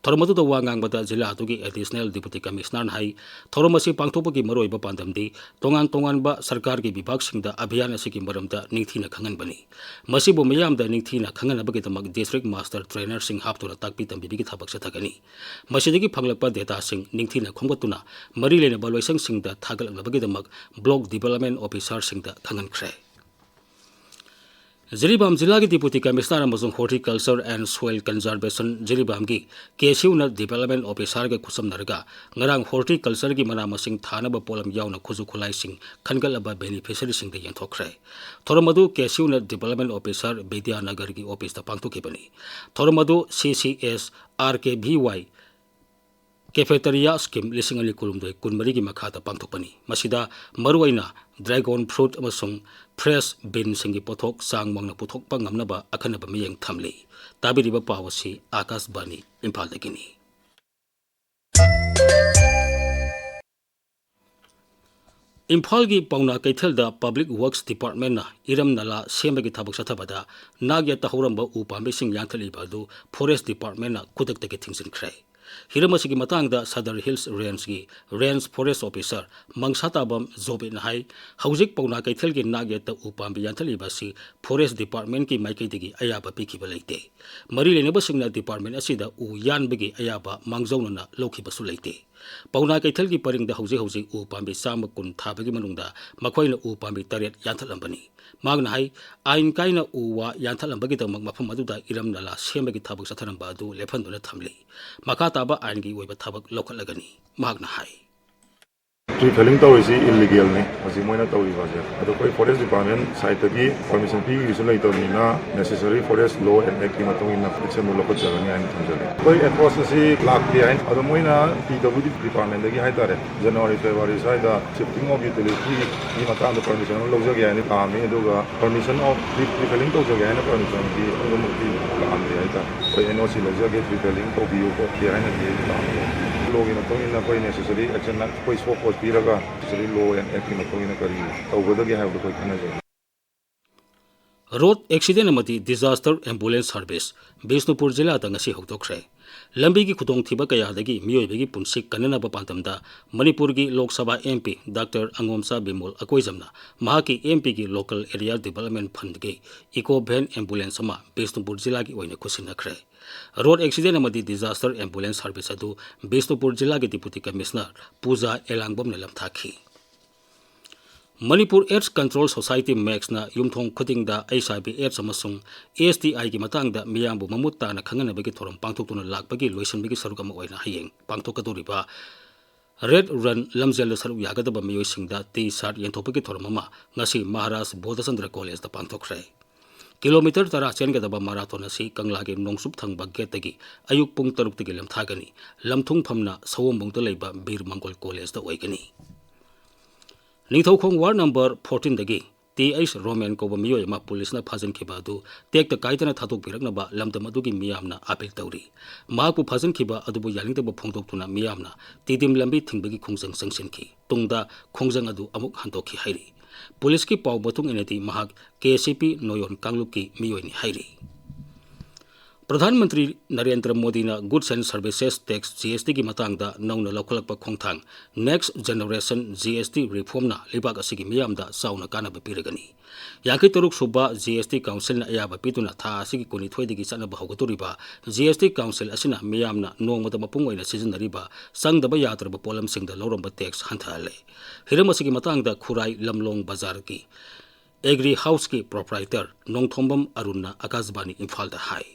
ꯊꯧꯔꯝ ꯑꯗꯨꯗ ꯋꯥ ꯉꯥꯡꯕꯗ ꯖꯤꯂꯥ ꯑꯗꯨꯒꯤ ꯑꯦꯗꯤꯁꯅꯦꯜ ꯗꯤꯄꯨꯇꯤ ꯀꯃꯤꯁꯅꯔꯅ ꯍꯥꯏ, ꯊꯧꯔꯝ ꯑꯁꯤ ꯄꯥꯡꯊꯣꯛꯄꯒꯤ ꯃꯔꯨꯑꯣꯏꯕ ꯄꯥꯟꯗꯝꯗꯤ ꯇꯣꯉꯥꯟ ꯇꯣꯉꯥꯟꯕ ꯁꯔꯀꯥꯔꯒꯤ ꯕꯤꯚꯥꯒꯁꯤꯡꯗ ꯑꯚꯤꯌꯥꯟ ꯑꯁꯤꯒꯤ ꯃꯔꯝꯗ ꯅꯤꯡꯊꯤꯅ ꯈꯪꯍꯟꯕꯅꯤ꯫ ꯃꯁꯤꯕꯨ ꯃꯤꯌꯥꯝꯗ ꯅꯤꯡꯊꯤꯅ ꯈꯪꯍꯟꯅꯕꯒꯤꯗꯃꯛ ꯗꯤꯁꯇ꯭ꯔꯤꯛ ꯃꯥꯁꯇꯔ ꯇ꯭ꯔꯦꯅꯔꯁꯤꯡ ꯍꯥꯞꯇꯨꯅ ꯇꯥꯛꯄꯤ ꯇꯝꯕꯤꯕꯒꯤ ꯊꯕꯛ ꯆꯠꯊꯒꯅꯤ꯫ ꯃꯁꯤꯗꯒꯤ ꯐꯪꯂꯛꯄ ꯗꯦꯇꯥꯁꯤꯡ ꯅꯤꯡꯊꯤꯅ ꯈꯣꯝꯒꯠꯇꯨꯅ ꯃꯔꯤ ꯂꯩꯅꯕ ꯂꯣꯏꯁꯪꯁꯤꯡꯗ ꯊꯥꯒꯠꯂꯛꯅꯕꯒꯤꯗꯃꯛ ꯕ꯭ꯂꯣꯛ ꯗꯤꯕꯦꯂꯞꯃꯦꯟ ꯑꯣꯐꯤꯁꯥꯔꯁꯤꯡꯗ ꯈꯪꯍꯟꯈ꯭ꯔꯦ꯫ ꯖꯤꯔꯤꯕꯥꯝ ꯖꯤꯂꯥꯒꯤ ꯗꯤꯄꯨꯇꯤ ꯀꯃꯤꯁꯅꯔ ꯑꯃꯁꯨꯡ ꯍꯣꯔꯇꯤꯀꯜꯆꯔ ꯑꯦꯟ ꯁꯣꯏꯜ ꯀꯟꯖꯔꯕꯦꯁꯟ ꯖꯤꯔꯤꯕꯥꯝꯒꯤ ꯀꯦ ꯁꯤ ꯌꯨ ꯅꯠ ꯗꯤꯕꯦꯂꯞꯃꯦꯟ ꯑꯣꯐꯤꯁꯥꯔꯒ ꯈꯨꯠꯁꯝꯅꯔꯒ ꯉꯔꯥꯡ ꯍꯣꯔꯇꯤꯀꯜꯆꯔꯒꯤ ꯃꯅꯥ ꯃꯁꯤꯡ ꯊꯥꯅꯕ ꯄꯣꯠꯂꯝ ꯌꯥꯎꯅ ꯈꯨꯠꯁꯨ ꯈꯨꯠꯂꯥꯏꯁꯤꯡ ꯈꯟꯒꯠꯂꯕ ꯕꯦꯅꯤꯐꯤꯁꯔꯤꯁꯤꯡꯗ ꯌꯦꯟꯊꯣꯛꯈ꯭ꯔꯦ꯫ ꯊꯧꯔꯝ ꯑꯗꯨ ꯀꯦ ꯁꯤ ꯌꯨ ꯅꯠ ꯗꯤꯕꯦꯂꯞꯃꯦꯟ ꯑꯣꯐꯤꯁꯥꯔ ꯕꯤꯗ꯭ꯌꯥꯅꯒꯔꯒꯤ ꯑꯣꯐꯤꯁꯇ ꯄꯥꯡꯊꯣꯛꯈꯤꯕꯅꯤ꯫ ꯊꯧꯔꯝ ꯑꯗꯨ ꯁꯤ ꯁꯤ ꯑꯦꯁ ꯑꯥꯔ ꯀꯦ ꯚꯤ ꯋꯥꯏ ꯀꯦꯐꯦꯇꯔꯤꯌꯥ ꯁ꯭ꯀꯤꯝ ꯂꯤꯁꯤꯡ ꯑꯅꯤ ꯀꯨꯟꯍꯨꯝꯗꯣꯏ ꯀꯨꯟꯃꯔꯤꯒꯤ ꯃꯈꯥꯗ ꯄꯥꯡꯊꯣꯛꯄꯅꯤ꯫ ꯃꯁꯤꯗ ꯃꯔꯨꯑꯣꯏꯅ ꯗ꯭ꯔꯦꯒꯣꯟ ꯐ꯭ꯔꯨꯠ ꯑꯃꯁꯨꯡ ꯐ꯭ꯔꯦꯁ ꯕꯤꯟꯁꯤꯡꯒꯤ ꯄꯣꯠꯊꯣꯛ ꯆꯥꯡ ꯋꯥꯡꯅ ꯄꯨꯊꯣꯛꯄ ꯉꯝꯅꯕ ꯑꯈꯟꯅꯕ ꯃꯤꯠꯌꯦꯡ ꯊꯝꯂꯤ꯫ ꯇꯥꯕꯤꯔꯤꯕ ꯄꯥꯎ ꯑꯁꯤ ꯑꯥꯀꯥꯁꯕꯥꯅꯤ ꯏꯝꯐꯥꯜꯗꯒꯤꯅꯤ꯫ ꯏꯝꯐꯥꯜꯒꯤ ꯄꯥꯎꯅꯥ ꯀꯩꯊꯦꯜꯗ ꯄꯕ꯭ꯂꯤꯛ ꯋꯔꯛꯁ ꯗꯤꯄꯥꯔꯠꯃꯦꯟꯅ ꯏꯔꯝ ꯅꯂꯥ ꯁꯦꯝꯕꯒꯤ ꯊꯕꯛ ꯆꯠꯊꯕꯗ ꯅꯥꯛ ꯌꯦꯠꯇ ꯍꯧꯔꯝꯕ ꯎ ꯄꯥꯝꯕꯤꯁꯤꯡ ꯌꯥꯟꯊꯠꯂꯤꯕ ꯑꯗꯨ ꯐꯣꯔꯦꯁ ꯗꯤꯄꯥꯔꯠꯃꯦꯟꯅ ꯈꯨꯗꯛꯇꯒꯤ ꯊꯤꯡꯖꯤꯟꯈ꯭ꯔꯦ꯫ ꯍꯤꯔꯝ ꯑꯁꯤꯒꯤ ꯃꯇꯥꯡꯗ Sadar hills ꯔꯦꯟꯖꯀꯤ range forest officer ꯃꯪꯁꯥꯇꯥꯕꯝ ꯖꯣꯕꯤꯠꯅ ꯍꯥꯏ, ꯍꯧꯖꯤꯛ ꯄꯥꯎꯅꯥ ꯀꯩꯊꯦꯜꯒꯤ ꯅꯥꯛ ꯌꯦꯠꯇ ꯎ ꯄꯥꯝꯕꯤ ꯌꯥꯟꯊꯠꯂꯤꯕ ꯑꯁꯤ ꯐꯣꯔꯦꯁ ꯗꯤꯄꯥꯔꯠꯃꯦꯟꯀꯤ ꯃꯥꯏꯀꯩꯗꯒꯤ ꯑꯌꯥꯕ ꯄꯤꯈꯤꯕ ꯂꯩꯇꯦ꯫ ꯃꯔꯤ ꯂꯩꯅꯕꯁꯤꯡꯅ ꯗꯤꯄꯥꯔꯠꯃꯦꯟ ꯑꯁꯤꯗ ꯎ ꯌꯥꯟꯕꯒꯤ ꯑꯌꯥꯕ ꯃꯥꯡꯖꯧꯅꯅ ꯂꯧꯈꯤꯕꯁꯨ ꯂꯩꯇꯦ꯫ ꯄꯥꯎꯅꯥ ꯀꯩꯊꯦꯜꯒꯤ ꯄꯔꯤꯡꯗ ꯍꯧꯖꯤꯛ ꯍꯧꯖꯤꯛ ꯎ ꯄꯥꯝꯕꯤ ꯆꯥꯝꯃ ꯀꯨꯟ ꯊꯥꯕꯒꯤ ꯃꯅꯨꯡꯗ ꯃꯈꯣꯏꯅ ꯎ ꯄꯥꯝꯕꯤ ꯇꯔꯦꯠ ꯌꯥꯟꯊꯠꯂꯝꯕꯅꯤ꯫ ꯃꯍꯥꯛꯅ ꯍꯥꯏ, ꯑꯥꯏꯟ ꯀꯥꯏꯅ ꯎ ꯋꯥ ꯌꯥꯟꯊꯠꯂꯝꯕꯒꯤꯗꯃꯛ ꯃꯐꯝ ꯑꯗꯨꯗ ꯏꯔꯝ ꯅꯂꯥ ꯁꯦꯝꯕꯒꯤ ꯊꯕꯛ ꯆꯠꯊꯔꯝꯕ ꯑꯗꯨ ꯂꯦꯞꯍꯟꯗꯨꯅ ꯊꯝꯂꯤ꯫ ꯃꯈꯥ ꯇꯥꯕ ꯑꯥꯏꯟꯒꯤ ꯑꯣꯏꯕ ꯊꯕꯛ ꯂꯧꯈꯠꯂꯒꯅꯤ, ꯃꯍꯥꯛꯅ ꯍꯥꯏ꯫ ꯇ꯭ꯔꯤ ꯐꯦꯂꯤꯡ ꯇꯧꯔꯤꯁꯤ ꯏꯜꯂꯤꯒꯦꯜꯅꯤ ꯍꯧꯖꯤꯛ ꯃꯣꯏꯅ ꯇꯧꯔꯤꯕꯁꯦ꯫ ꯑꯗꯣ ꯑꯩꯈꯣꯏ ꯐꯣꯔꯦꯁ ꯗꯤꯄꯥꯔꯠꯃꯦꯟ ꯁꯥꯏꯠꯇꯒꯤ ꯄꯔꯃꯤꯁꯟ ꯄꯤꯈꯤꯕꯁꯨ ꯂꯩꯇꯕꯅꯤꯅ, ꯅꯦꯁꯦꯁꯔꯤ ꯐꯣꯔꯦꯁ ꯂꯣ ꯑꯦꯟ ꯑꯦꯛꯀꯤ ꯃꯇꯨꯡ ꯏꯟꯅ ꯑꯦꯛꯁꯟꯗꯨ ꯂꯧꯈꯠꯆꯒꯅꯤ ꯍꯥꯏꯅ ꯊꯝꯖꯒꯦ꯫ ꯑꯩꯈꯣꯏ ꯑꯦꯄ꯭ꯔꯣꯁ ꯑꯁꯤ ꯂꯥꯛꯇꯦ ꯍꯥꯏꯅ, ꯑꯗꯣ ꯃꯣꯏꯅ ꯄꯤ ꯗꯕ꯭ꯂꯤꯎ ꯗꯤ ꯗꯤꯄꯥꯔꯠꯃꯦꯟꯗꯒꯤ ꯍꯥꯏꯇꯥꯔꯦ, ꯖꯅꯋꯥꯔꯤ, ꯐꯦꯕ꯭ꯔꯨꯋꯥꯔꯤ ꯁ꯭ꯋꯥꯏꯗ ꯁꯤꯐꯇꯤꯡ ꯑꯣꯐ ꯌꯨꯇꯤꯂꯤꯇꯤꯒꯤ ꯃꯇꯥꯡꯗ ꯄꯔꯃꯤꯁꯟ ꯑꯃ ꯂꯧꯖꯒꯦ ꯍꯥꯏꯅ ꯂꯥꯛꯑꯝꯃꯤ, ꯑꯗꯨꯒ ꯄꯔꯃꯤꯁꯟ ꯑꯣꯐ ꯇ꯭ꯔꯤ ꯐꯦꯂꯤꯡ ꯇꯧꯖꯒꯦ ꯍꯥꯏꯅ ꯄꯔꯃꯤꯁꯟꯗꯤ ꯑꯗꯨꯃꯛꯇꯤ ꯂꯥꯛꯑꯝꯗꯦ ꯍꯥꯏꯇꯥꯔꯦ꯫ ꯑꯦꯟ ꯑꯣ ꯁꯤ ꯂꯧꯖꯒꯦ, ꯇ꯭ꯔꯤꯇꯦꯂꯤꯡ ꯇꯧꯕꯤꯌꯨ ꯈꯣꯠꯀꯦ ꯍꯥꯏꯅꯗꯤ ꯂꯥꯛꯑꯦ꯫ ꯂꯣꯒꯤ ꯃꯇꯨꯡ ꯏꯟꯅ ꯑꯩꯈꯣꯏ ꯅꯦꯁꯦꯁꯔꯤ ꯑꯦꯛꯁꯟ, ꯑꯩꯈꯣꯏ ꯁꯣ ꯀꯣꯁ ꯄꯤꯔꯒ ꯅꯦꯁꯦꯁꯔꯤ ꯂꯣ ꯑꯦꯟ ꯑꯦꯛꯀꯤ ꯃꯇꯨꯡ ꯏꯟꯅ ꯀꯔꯤ ꯇꯧꯒꯗꯒꯦ ꯍꯥꯏꯕꯗꯣ ꯑꯩꯈꯣꯏ ꯈꯟꯅꯖꯩ꯫ ꯔꯣꯗ ꯑꯦꯛꯁꯤꯗꯦꯟ ꯑꯃꯗꯤ ꯗꯤꯖꯥꯁꯇꯔ ꯑꯦꯝꯕꯨꯂꯦꯟꯁ ꯁꯥꯔꯚꯤꯁ꯫ ꯕꯤꯁꯅꯨꯄꯨꯔ ꯖꯤꯂꯥꯗ ꯉꯁꯤ ꯍꯧꯗꯣꯛꯈ꯭ꯔꯦ꯫ ꯂꯝꯕꯤꯒꯤ ꯈꯨꯗꯣꯡꯊꯤꯕ ꯀꯌꯥꯗꯒꯤ ꯃꯤꯑꯣꯏꯕꯒꯤ ꯄꯨꯟꯁꯤ ꯀꯟꯅꯅꯕ ꯄꯥꯟꯗꯝꯗ ꯃꯅꯤꯄꯨꯔꯒꯤ Lok Sabha M P doctor ꯑꯉꯣꯝꯆꯥ Bimol ꯑꯀꯣꯏꯖꯝꯅ ꯃꯍꯥꯛꯀꯤ ꯑꯦꯝ ꯄꯤꯒꯤ ꯂꯣꯀꯦꯜ ꯑꯦꯔꯤꯌꯥ ꯗꯤꯕꯦꯂꯞꯃꯦꯟ ꯐꯟꯗꯒꯤ ꯏꯀꯣ ꯚꯦꯟ ꯑꯦꯝꯕꯨꯂꯦꯟꯁ ꯑꯃ ꯕꯤꯁꯅꯨꯄꯨꯔ ꯖꯤꯂꯥꯒꯤ ꯑꯣꯏꯅ ꯈꯨꯠꯁꯤꯟꯅꯈ꯭ꯔꯦ꯫ ꯔꯣꯗ ꯑꯦꯛꯁꯤꯗꯦꯟ ꯑꯃꯗꯤ ꯗꯤꯖꯥꯁꯇꯔ ꯑꯦꯝꯕꯨꯂꯦꯟꯁ ꯁꯥꯔꯚꯤꯁ ꯑꯗꯨ ꯕꯤꯁꯅꯨꯄꯨꯔ ꯖꯤꯂꯥꯒꯤ ꯗꯤꯄꯨꯇꯤ ꯀꯃꯤꯁꯅꯔ ꯄꯨꯖꯥ ꯑꯦꯂꯥꯡꯕꯝꯅ ꯂꯝꯊꯥꯈꯤ꯫ ꯃꯅꯤꯄꯨꯔ ꯑꯦꯗꯁ ꯀꯟꯇ꯭ꯔꯣꯜ ꯁꯣꯁꯥꯏꯇꯤ, ꯃꯦꯛꯁꯅ ꯌꯨꯝꯊꯣꯡ ꯈꯨꯗꯤꯡꯗ ꯑꯩꯆ ꯑꯥꯏ ꯚꯤ ꯑꯦꯗꯁ ꯑꯃꯁꯨꯡ ꯑꯦꯁ ꯇꯤ ꯑꯥꯏꯒꯤ ꯃꯇꯥꯡꯗ ꯃꯤꯌꯥꯝꯕꯨ ꯃꯃꯨꯠ ꯇꯥꯅ ꯈꯪꯍꯟꯅꯕꯒꯤ ꯊꯧꯔꯝ ꯄꯥꯡꯊꯣꯛꯇꯨꯅ ꯂꯥꯛꯄꯒꯤ ꯂꯣꯏꯁꯤꯟꯕꯒꯤ ꯁꯔꯨꯛ ꯑꯃ ꯑꯣꯏꯅ ꯍꯌꯦꯡ ꯄꯥꯡꯊꯣꯛꯀꯗꯧꯔꯤꯕ ꯔꯦꯗ ꯔꯟ ꯂꯝꯖꯦꯜꯗ ꯁꯔꯨꯛ ꯌꯥꯒꯗꯕ ꯃꯤꯑꯣꯏꯁꯤꯡꯗ ꯇꯤ ꯁꯥꯔꯠ ꯌꯦꯟꯊꯣꯛꯄꯒꯤ ꯊꯧꯔꯝ ꯑꯃ ꯉꯁꯤ ꯃꯍꯥꯔꯥꯖ ꯕꯣꯙꯆꯟꯗ꯭ꯔ ꯀꯣꯂꯦꯖꯇ ꯄꯥꯡꯊꯣꯛꯈ꯭ꯔꯦ꯫ ꯀꯤꯂꯣꯃꯤꯇꯔ ꯇꯔꯥ ꯆꯦꯟꯒꯗꯕ ꯃꯥꯔꯥꯊꯣꯟ ꯑꯁꯤ ꯀꯪꯂꯥꯒꯤ ꯅꯣꯡꯆꯨꯞ ꯊꯪꯕ ꯒꯦꯠꯇꯒꯤ ꯑꯌꯨꯛ ꯄꯨꯡ ꯇꯔꯨꯛꯇꯒꯤ ꯂꯦꯝꯊꯥꯒꯅꯤ꯫ ꯂꯝꯊꯨꯡꯐꯝꯅ ꯁꯑꯣꯝꯕꯨꯡꯗ ꯂꯩꯕ ꯕꯤꯔ ꯃꯪꯒꯣꯜ ꯀꯣꯂꯦꯖꯇ ꯑꯣꯏꯒꯅꯤ꯫ ꯅꯤꯡꯊꯧꯈꯣꯡ ꯋꯥꯔꯗ ꯅꯝꯕꯔ ꯐꯣꯔꯇꯤꯟꯗꯒꯤ ꯇꯤ ꯑꯩꯆ ꯔꯣꯃꯦꯟ ꯀꯧꯕ ꯃꯤꯑꯣꯏ ꯑꯃ ꯄꯨꯂꯤꯁꯅ ꯐꯥꯖꯤꯟꯈꯤꯕ ꯑꯗꯨ ꯇꯦꯛꯇ ꯀꯥꯏꯗꯅ ꯊꯥꯗꯣꯛꯄꯤꯔꯛꯅꯕ ꯂꯝꯗꯝ ꯑꯗꯨꯒꯤ ꯃꯤꯌꯥꯝꯅ ꯑꯥꯄꯤꯜ ꯇꯧꯔꯤ꯫ ꯃꯍꯥꯛꯄꯨ ꯐꯥꯖꯤꯟꯈꯤꯕ ꯑꯗꯨꯕꯨ ꯌꯥꯅꯤꯡꯗꯕ ꯐꯣꯡꯗꯣꯛꯇꯨꯅ ꯃꯤꯌꯥꯝꯅ ꯇꯤꯗꯤꯝ ꯂꯝꯕꯤ ꯊꯤꯡꯕꯒꯤ ꯈꯣꯡꯖꯪ ꯆꯪꯁꯤꯟꯈꯤ꯫ ꯇꯨꯡꯗ ꯈꯣꯡꯖꯪ ꯑꯗꯨ ꯑꯃꯨꯛ ꯍꯟꯗꯣꯛꯈꯤ ꯍꯥꯏꯔꯤ꯫ ꯄꯨꯂꯤꯁꯀꯤ ꯄꯥꯎ ꯃꯇꯨꯡ ꯏꯟꯅꯗꯤ ꯃꯍꯥꯛ ꯀꯦ ꯁꯤ ꯄꯤ ꯅꯣꯌꯣꯟ ꯀꯥꯡꯂꯨꯞꯀꯤ ꯃꯤꯑꯣꯏꯅꯤ ꯍꯥꯏꯔꯤ꯫ ꯄ꯭ꯔꯙꯥꯟ ꯃꯟꯇ꯭ꯔꯤ ꯅꯔꯦꯟꯗ꯭ꯔ ꯃꯣꯗꯤꯅ Goods and Services Tax, G S ꯇꯤꯒꯤ ꯃꯇꯥꯡꯗ ꯅꯧꯅ ꯂꯧꯈꯠꯂꯛꯄ ꯈꯣꯡꯊꯥꯡ Next Generation G S T Reformꯅ ꯂꯩꯕꯥꯛ ꯑꯁꯤꯒꯤ ꯃꯤꯌꯥꯝꯗ ꯆꯥꯎꯅ ꯀꯥꯟꯅꯕ ꯄꯤꯔꯒꯅꯤ꯫ ꯌꯥꯡꯈꯩ ꯇꯔꯨꯛ ꯁꯨꯕ ꯖꯤ ꯑꯦꯁ ꯇꯤ ꯀꯥꯎꯟꯁꯤꯜꯅ ꯑꯌꯥꯕ ꯄꯤꯗꯨꯅ ꯊꯥ ꯑꯁꯤꯒꯤ ꯀꯨꯟꯅꯤꯊꯣꯏꯗꯒꯤ ꯆꯠꯅꯕ ꯍꯧꯒꯗꯧꯔꯤꯕ ꯖꯤ ꯑꯦꯁ ꯇꯤ ꯀꯥꯎꯟꯁꯤꯜ ꯑꯁꯤꯅ ꯃꯤꯌꯥꯝꯅ ꯅꯣꯡꯃꯗ ꯃꯄꯨꯡ ꯑꯣꯏꯅ ꯁꯤꯖꯤꯟꯅꯔꯤꯕ ꯆꯪꯗꯕ ꯌꯥꯗ꯭ꯔꯕ ꯄꯣꯠꯂꯝꯁꯤꯡꯗ ꯂꯧꯔꯝꯕ ꯇꯦꯛꯁ ꯍꯟꯊꯍꯜꯂꯦ꯫ ꯍꯤꯔꯝ ꯑꯁꯤꯒꯤ ꯃꯇꯥꯡꯗ ꯈꯨꯔꯥꯏ ꯂꯝꯂꯣꯡ ꯕꯖꯥꯔꯒꯤ ꯑꯦꯒ꯭ꯔꯤ ꯍꯥꯎꯁꯀꯤ ꯄ꯭ꯔꯣꯄ꯭ꯔꯥꯏꯇꯔ ꯅꯣꯡꯊꯣꯝꯕꯝ ꯑꯔꯨꯟꯅ ꯑꯀꯥꯁꯕꯥꯅꯤ ꯏꯝꯐꯥꯜꯗ ꯍꯥꯏ꯫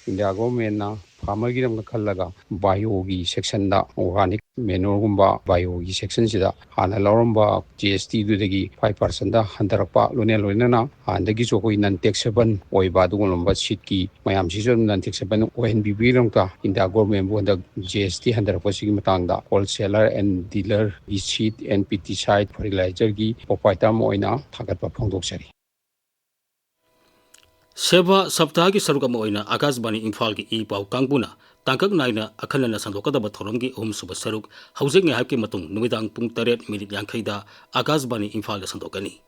ꯏꯟꯗꯤꯌꯥ ꯒꯣꯔꯃꯦꯟꯅ ꯐꯥꯔꯃꯔꯒꯤꯗꯃꯛꯇ ꯈꯜꯂꯒ ꯕꯥꯏꯑꯣꯒꯤ ꯁꯦꯛꯁꯟꯗ, ꯑꯣꯔꯒꯥꯅꯤꯛ ꯃꯦꯅꯨꯌꯔꯒꯨꯝꯕ ꯕꯥꯏꯑꯣꯒꯤ ꯁꯦꯛꯁꯟꯁꯤꯗ ꯍꯥꯟꯅ ꯂꯧꯔꯝꯕ ꯖꯤ ꯑꯦꯁ ꯇꯤꯗꯨꯗꯒꯤ ꯐꯥꯏꯚ ꯄꯥꯔꯁꯦꯟꯗ ꯍꯟꯊꯔꯛꯄ, ꯂꯣꯏꯅ ꯂꯣꯏꯅꯅ ꯍꯥꯟꯅꯗꯒꯤꯁꯨ ꯑꯩꯈꯣꯏ ꯅꯟ ꯇꯦꯛꯁꯦꯕꯜ ꯑꯣꯏꯕ ꯑꯗꯨꯒꯨꯝꯂꯕ ꯁꯤꯠꯀꯤ ꯃꯌꯥꯝꯁꯤꯁꯨ ꯑꯗꯨꯝ ꯅꯟ ꯇꯦꯛꯁꯦꯕꯜ ꯑꯣꯏꯍꯟꯕꯤꯕꯒꯤꯗꯃꯛꯇ ꯏꯟꯗꯤꯌꯥ ꯒꯣꯔꯃꯦꯟꯕꯨ ꯍꯟꯗꯛ ꯖꯤ ꯑꯦꯁ ꯇꯤ ꯍꯟꯊꯔꯛꯄꯁꯤꯒꯤ ꯃꯇꯥꯡꯗ ꯍꯣꯜꯁꯦꯂꯔ ꯑꯦꯟ ꯗꯤꯂꯔꯒꯤ ꯁꯤꯠ, ꯑꯦꯟ ꯄꯤ ꯇꯤ ꯁꯥꯏꯠ, ꯐꯔꯇꯤꯂꯥꯏꯖꯔꯒꯤ ꯄ꯭ꯔꯣꯄ꯭ꯔꯥꯏꯇꯔ ꯑꯃ ꯑꯣꯏꯅ ꯊꯥꯒꯠꯄ ꯐꯣꯡꯗꯣꯛꯆꯔꯤ꯫ ꯁꯦꯕꯥ ꯁꯞꯇꯥꯒꯤ ꯁꯔꯨꯛ ꯑꯃ ꯑꯣꯏꯅ ꯑꯥꯀꯥꯁꯕꯥꯅꯤ ꯏꯝꯐꯥꯜꯒꯤ ꯏ ꯄꯥꯎ ꯀꯥꯡꯕꯨꯅ ꯇꯥꯡꯀꯛ ꯅꯥꯏꯅ ꯑꯈꯟꯅꯅ ꯁꯟꯗꯣꯛꯀꯗꯕ ꯊꯧꯔꯝꯒꯤ ꯑꯍꯨꯝꯁꯨꯕ ꯁꯔꯨꯛ ꯍꯧꯖꯤꯛ ꯉꯥꯏꯍꯥꯛꯀꯤ ꯃꯇꯨꯡ ꯅꯨꯃꯤꯗꯥꯡ ꯄꯨꯡ ꯇꯔꯦꯠ ꯃꯤꯅꯤꯠ ꯌꯥꯡꯈꯩꯗ ꯑꯥꯀꯥꯁꯕꯥꯅꯤ ꯏꯝꯐꯥꯜꯗ ꯁꯟꯗꯣꯛꯀꯅꯤ꯫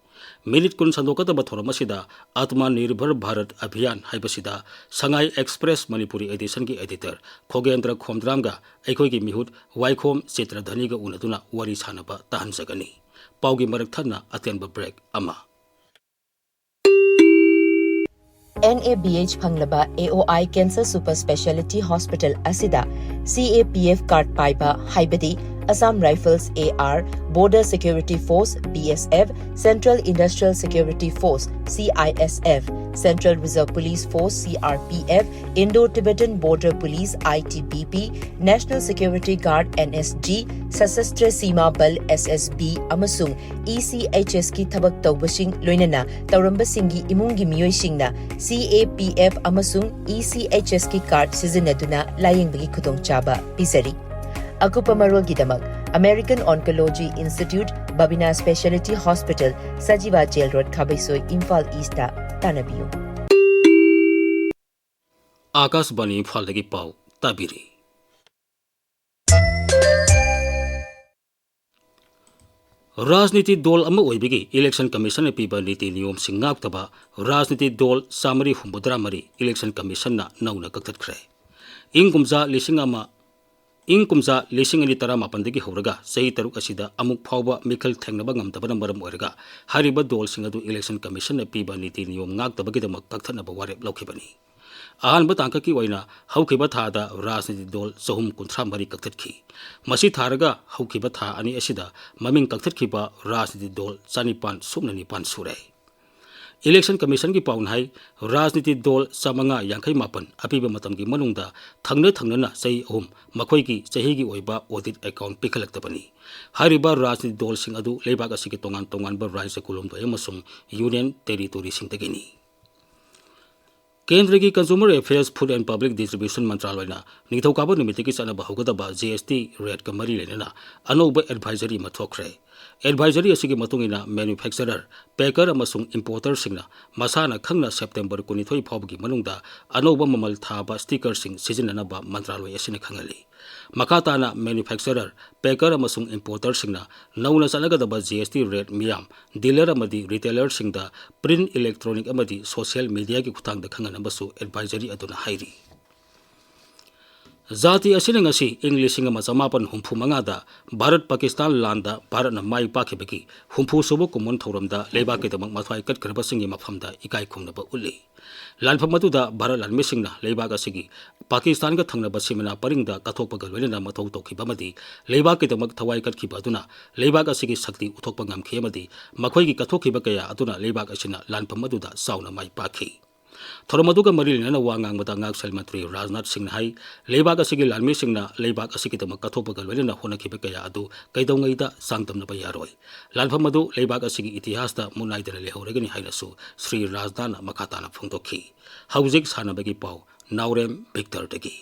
ꯃꯤꯅꯤꯠ ꯀꯨꯟ ꯁꯟꯗꯣꯛꯀꯗꯕ ꯊꯧꯔꯝ ꯑꯁꯤꯗ ꯑꯥꯇꯃꯥ ꯅꯤꯔꯚꯔ ꯚꯥꯔꯠ ꯑꯚꯤꯌꯥꯟ ꯍꯥꯏꯕꯁꯤꯗ ꯁꯉꯥꯏ ꯑꯦꯛꯁꯄ꯭ꯔꯦꯁ ꯃꯅꯤꯄꯨꯔꯤ ꯑꯦꯗꯤꯁꯟꯒꯤ ꯑꯦꯗꯤꯇꯔ ꯈꯣꯒꯦꯟꯗ꯭ꯔ ꯈꯣꯝꯗ꯭ꯔꯥꯝꯒ ꯑꯩꯈꯣꯏꯒꯤ ꯃꯤꯍꯨꯠ ꯋꯥꯏꯈꯣꯝ ꯆꯤꯇ꯭ꯔꯙꯅꯤꯒ ꯎꯅꯗꯨꯅ ꯋꯥꯔꯤ ꯁꯥꯅꯕ ꯇꯥꯍꯟꯖꯒꯅꯤ꯫ ꯄꯥꯎꯒꯤ ꯃꯔꯛ ꯊꯠꯅ ꯑꯇꯦꯟꯕ ꯕ꯭ꯔꯦꯛ ꯑꯃ꯫ ꯑꯦꯟ ꯑꯦ ꯕꯤ ꯑꯩꯆ ꯐꯪꯂꯕ ꯑꯦ ꯑꯣ ꯑꯥꯏ Cancer Super Speciality Hospital ꯑꯁꯤꯗ ꯁꯤ ꯑꯦ ꯄꯤ ꯑꯦꯐ ꯀꯥꯔꯗ ꯄꯥꯏꯕ, ꯍꯥꯏꯕꯗꯤ Assam Rifles, A R, Border Security Force, B S F, Central Industrial Security Force, C I S F, Central Reserve Police Force, C R P F, Indo-Tibetan Border Police, I T B P, National Security Guard, N S G, Sashastra Seema Bal, S S B, ꯑꯃꯁꯨꯡ E C H S ꯀꯤ ꯊꯕꯛ ꯇꯧꯕꯁꯤꯡ, ꯂꯣꯏꯅꯅ ꯇꯧꯔꯝꯕꯁꯤꯡꯒꯤ ꯏꯃꯨꯡꯒꯤ ꯃꯤꯑꯣꯏꯁꯤꯡꯅ C A P F ꯑꯃꯁꯨꯡ E C H S ꯀꯤ card ꯁꯤꯖꯤꯟꯅꯗꯨꯅ ꯂꯥꯌꯦꯡꯕꯒꯤ ꯈꯨꯗꯣꯡꯆꯥꯕ ꯄꯤꯖꯔꯤ꯫ ꯑꯀꯨꯞꯄ ꯃꯔꯣꯜꯒꯤꯗꯃꯛ American Oncology Institute, Babina Speciality Hospital, Sajiwa jail road, Khabeisoi, Imphal east ꯇꯥꯟꯅꯕꯤꯌꯨ꯫ ꯑꯥꯀꯥꯁꯕꯥꯅꯤ ꯏꯝꯐꯥꯜꯗꯒꯤ ꯄꯥꯎ ꯇꯥꯕꯤꯔꯤ꯫ ꯔꯥꯖꯅꯤꯇꯤ ꯗꯣꯜ ꯑꯃ ꯑꯣꯏꯕꯒꯤ ꯏꯂꯦꯛꯁꯟ ꯀꯃꯤꯁꯟꯅ ꯄꯤꯕ ꯅꯤꯇꯤ ꯅꯤꯌꯣꯝꯁꯤꯡ ꯉꯥꯛꯇꯕ ꯔꯥꯖꯅꯤꯇꯤ ꯗꯣꯜ ꯆꯥꯃꯔꯤ ꯍꯨꯝꯐꯨꯇꯔꯥ ꯃꯔꯤ ꯏꯂꯦꯛꯁꯟ ꯀꯃꯤꯁꯟꯅ ꯅꯧꯅ ꯀꯛꯊꯠꯈ꯭ꯔꯦ꯫ ꯏꯪ ꯀꯨꯝꯖꯥ ꯂꯤꯁꯤꯡ ꯑꯃ, ꯏꯪ ꯀꯨꯝꯖꯥ ꯂꯤꯁꯤꯡ ꯑꯅꯤ ꯇꯔꯥꯃꯥꯄꯟꯗꯒꯤ ꯍꯧꯔꯒ ꯆꯍꯤ ꯇꯔꯨꯛ ꯑꯁꯤꯗ ꯑꯃꯨꯛ ꯐꯥꯎꯕ ꯃꯤꯈꯜ ꯊꯦꯡꯅꯕ ꯉꯝꯗꯕꯅ ꯃꯔꯝ ꯑꯣꯏꯔꯒ ꯍꯥꯏꯔꯤꯕ ꯗꯣꯜꯁꯤꯡ ꯑꯗꯨ ꯏꯂꯦꯛꯁꯟ ꯀꯃꯤꯁꯟꯅ ꯄꯤꯕ ꯅꯤꯇꯤ ꯅꯤꯌꯣꯝ ꯉꯥꯛꯇꯕꯒꯤꯗꯃꯛ ꯀꯛꯊꯠꯅꯕ ꯋꯥꯔꯦꯞ ꯂꯧꯈꯤꯕꯅꯤ꯫ ꯑꯍꯥꯟꯕ ꯇꯥꯡꯀꯛꯀꯤ ꯑꯣꯏꯅ ꯍꯧꯈꯤꯕ ꯊꯥꯗ ꯔꯥꯖꯅꯤꯇꯤ ꯗꯣꯜ ꯆꯍꯨꯝ ꯀꯨꯟꯊ꯭ꯔꯥ ꯃꯔꯤ ꯀꯛꯊꯠꯈꯤ꯫ ꯃꯁꯤ ꯊꯥꯔꯒ ꯍꯧꯈꯤꯕ ꯊꯥ ꯑꯅꯤ ꯑꯁꯤꯗ ꯃꯃꯤꯡ ꯀꯛꯊꯠꯈꯤꯕ ꯔꯥꯖꯅꯤꯇꯤ ꯗꯣꯜ ꯆꯅꯤꯄꯥꯟ ꯁꯨꯞꯅ ꯅꯤꯄꯥꯟ ꯁꯨꯔꯦ꯫ ꯏꯂꯦꯛꯁꯟ ꯀꯃꯤꯁꯟꯒꯤ ꯄꯥꯎꯅ ꯍꯥꯏ, ꯔꯥꯖꯅꯤꯇꯤ ꯗꯣꯜ ꯆꯥꯃꯉꯥ ꯌꯥꯡꯈꯩ ꯃꯥꯄꯟ ꯑꯄꯤꯕ ꯃꯇꯝꯒꯤ ꯃꯅꯨꯡꯗ ꯊꯪꯅ ꯊꯪꯅꯅ ꯆꯍꯤ ꯑꯍꯨꯝ ꯃꯈꯣꯏꯒꯤ ꯆꯍꯤꯒꯤ ꯑꯣꯏꯕ ꯑꯣꯗꯤꯠ ꯑꯦꯀꯥꯎꯟ ꯄꯤꯈꯠꯂꯛꯇꯕꯅꯤ꯫ ꯍꯥꯏꯔꯤꯕ ꯔꯥꯖꯅꯤꯇꯤ ꯗꯣꯜꯁꯤꯡ ꯑꯗꯨ ꯂꯩꯕꯥꯛ ꯑꯁꯤꯒꯤ ꯇꯣꯉꯥꯟ ꯇꯣꯉꯥꯟꯕ ꯔꯥꯖ꯭ꯌ ꯀꯨꯟꯍꯨꯝꯗꯣꯏ ꯑꯃꯁꯨꯡ ꯌꯨꯅꯤꯌꯟ ꯇꯦꯔꯤꯇꯣꯔꯤꯁꯤꯡꯗꯒꯤꯅꯤ꯫ ꯀꯦꯟꯗ꯭ꯔꯒꯤ Consumer Affairs, Food and Public Distribution ꯃꯟꯇ꯭ꯔꯥꯂꯣꯏꯅ ꯅꯤꯡꯊꯧꯀꯥꯕ ꯅꯨꯃꯤꯠꯇꯒꯤ ꯆꯠꯅꯕ ꯍꯧꯒꯗꯕ G S T ꯔꯦꯠꯀ ꯃꯔꯤ ꯂꯩꯅꯅ ꯑꯅꯧꯕ ꯑꯦꯗꯚꯥꯏꯖꯔꯤ ꯑꯃ ꯊꯣꯛꯈ꯭ꯔꯦ꯫ Advisory ꯑꯁꯤꯒꯤ ꯃꯇꯨꯡ ꯏꯟꯅ manufacturer, packer ꯑꯃꯁꯨꯡ importerꯁꯤꯡꯅ ꯃꯁꯥꯅ ꯈꯪꯅ September ꯀꯨꯟꯅꯤꯊꯣꯏ ꯐꯥꯎꯕꯒꯤ ꯃꯅꯨꯡꯗ ꯑꯅꯧꯕ ꯃꯃꯜ ꯊꯥꯕ stickerꯁꯤꯡ ꯁꯤꯖꯤꯟꯅꯅꯕ ꯃꯟꯇ꯭ꯔꯥꯂꯣꯏ ꯑꯁꯤꯅ ꯈꯪꯍꯜꯂꯤ꯫ ꯃꯈꯥ ꯇꯥꯅ manufacturer, packer ꯑꯃꯁꯨꯡ importerꯁꯤꯡꯅ ꯅꯧꯅ ꯆꯠꯅꯒꯗꯕ G S T rate ꯃꯤꯌꯥꯝ dealer ꯑꯃꯗꯤ retailerꯁꯤꯡꯗ print, electronic ꯑꯃꯗꯤ social mediaꯒꯤ ꯈꯨꯠꯊꯥꯡꯗ ꯈꯪꯍꯟꯅꯕꯁꯨ advisory ꯑꯗꯨꯅ ꯍꯥꯏꯔꯤ꯫ ꯖꯥꯇꯤ ꯑꯁꯤꯅ ꯉꯁꯤ ꯏꯪ ꯂꯤꯁꯤꯡ ꯑꯃ ꯆꯃꯥꯄꯟ ꯍꯨꯝꯐꯨ ꯃꯉꯥꯗ ꯚꯥꯔꯠ ꯄꯥꯀꯤꯁꯇꯥꯟ ꯂꯥꯟꯗ ꯚꯥꯔꯠꯅ ꯃꯥꯏ ꯄꯥꯛꯈꯤꯕꯒꯤ ꯍꯨꯝꯐꯨ ꯁꯨꯕ ꯀꯨꯝꯑꯣꯟ ꯊꯧꯔꯝꯗ ꯂꯩꯕꯥꯛꯀꯤꯗꯃꯛ ꯃꯊ꯭ꯋꯥꯏ ꯀꯠꯈ꯭ꯔꯕꯁꯤꯡꯒꯤ ꯃꯐꯝꯗ ꯏꯀꯥꯏ ꯈꯨꯝꯅꯕ ꯎꯠꯂꯤ꯫ ꯂꯥꯟꯐꯝ ꯑꯗꯨꯗ ꯚꯥꯔꯠ ꯂꯥꯟꯃꯤꯁꯤꯡꯅ ꯂꯩꯕꯥꯛ ꯑꯁꯤꯒꯤ ꯄꯥꯀꯤꯁꯇꯥꯟꯒ ꯊꯪꯅꯕ ꯁꯤꯃꯅꯥ ꯄꯔꯤꯡꯗ ꯀꯠꯊꯣꯛꯄꯒ ꯂꯣꯏꯅꯅ ꯃꯊꯧ ꯇꯧꯈꯤꯕ ꯑꯃꯗꯤ ꯂꯩꯕꯥꯛꯀꯤꯗꯃꯛ ꯊꯋꯥꯏ ꯀꯠꯈꯤꯕ ꯑꯗꯨꯅ ꯂꯩꯕꯥꯛ ꯑꯁꯤꯒꯤ ꯁꯛꯇꯤ ꯎꯠꯊꯣꯛꯄ ꯉꯝꯈꯤ ꯑꯃꯗꯤ ꯃꯈꯣꯏꯒꯤ ꯀꯠꯊꯣꯛꯈꯤꯕ ꯀꯌꯥ ꯑꯗꯨꯅ ꯂꯩꯕꯥꯛ ꯑꯁꯤꯅ ꯂꯥꯟꯐꯝ ꯑꯗꯨꯗ ꯆꯥꯎꯅ ꯃꯥꯏ ꯄꯥꯛꯈꯤ꯫ ꯊꯧꯔꯝ ꯑꯗꯨꯒ ꯃꯔꯤ ꯂꯩꯅꯅ ꯋꯥ ꯉꯥꯡꯕꯗ ꯉꯥꯛꯁꯦꯜ ꯃꯟꯇ꯭ꯔꯤ ꯔꯥꯖꯅꯥꯊ ꯁꯤꯡꯅ ꯍꯥꯏ, ꯂꯩꯕꯥꯛ ꯑꯁꯤꯒꯤ ꯂꯥꯟꯃꯤꯁꯤꯡꯅ ꯂꯩꯕꯥꯛ ꯑꯁꯤꯒꯤꯗꯃꯛ ꯀꯠꯊꯣꯛꯄꯒ ꯂꯣꯏꯅꯅ ꯍꯣꯠꯅꯈꯤꯕ ꯀꯌꯥ ꯑꯗꯨ ꯀꯩꯗꯧꯉꯩꯗ ꯆꯥꯡꯗꯝꯅꯕ ꯌꯥꯔꯣꯏ꯫ ꯂꯥꯟꯐꯝ ꯑꯗꯨ ꯂꯩꯕꯥꯛ ꯑꯁꯤꯒꯤ ꯏꯇꯤꯍꯥꯁꯇ ꯃꯨꯠꯅꯥꯏꯗꯅ ꯂꯩꯍꯧꯔꯒꯅꯤ ꯍꯥꯏꯅꯁꯨ ꯁ꯭ꯔꯤ ꯔꯥꯖꯅꯥꯊꯅ ꯃꯈꯥ ꯇꯥꯅ ꯐꯣꯡꯗꯣꯛꯈꯤ꯫ ꯍꯧꯖꯤꯛ ꯁꯥꯟꯅꯕꯒꯤ ꯄꯥꯎ, ꯅꯥꯎꯔꯦꯝ ꯚꯤꯛꯇꯔꯗꯒꯤ꯫